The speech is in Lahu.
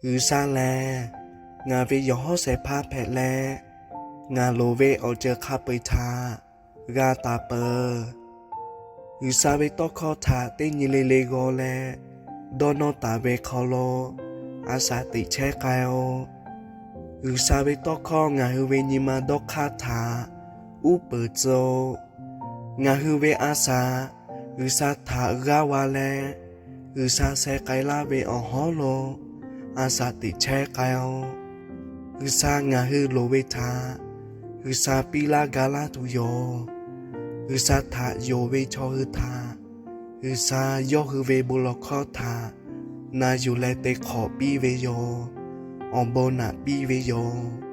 G'uiˬsha lehˬ, ngaˬ ve yawˬ hawˉ shehˍ hpaˇ hpehꞈ leh, ngaˬ loˍ ve awˬ ceuˬ hk'a peu-eˬ htaꞈ g'a taˍ peuˬ. G'uiˬsha ve tawˇ hkawˇ htaꞈ teˇ nyi le le g'aw leh dawˇ nawˇ taˍ ve hk'aw lo a shaꞈ teꞈ chehˇ k'ai-oˬ. G'uiˬsha ve tawˇ hkawˇ ngaˬ hui ve nyi ma dawˇ hk'aˇ htaꞈ uˉ peunˍ tcuh-oˬ. Ngaˬ hui ve a shaꞈ G'uiˬsha htaꞈ g'aˇ va leh, G'uiˬsha sheh k'ai laˇ ve awˬ hawˉ lo a shaꞈ teꞈ chehˇ k'ai-oˬ. G'uiˬsha ngaˬ hui loˍ ve htaꞈ G'uiˬsha piˇ laˇ ga laˇ tuˬ yoˬ. G'uiˬsha htaꞈ yonˍ ve chaw hui htaꞈ G'uiˬsha yawˇ hui ve bon lawˬ hkawˇ htaꞈ na yuˬ leh te hk'awꞈ piˇ ve yoˬ. Awˬ bon naꞈ piˇ ve yoˬ.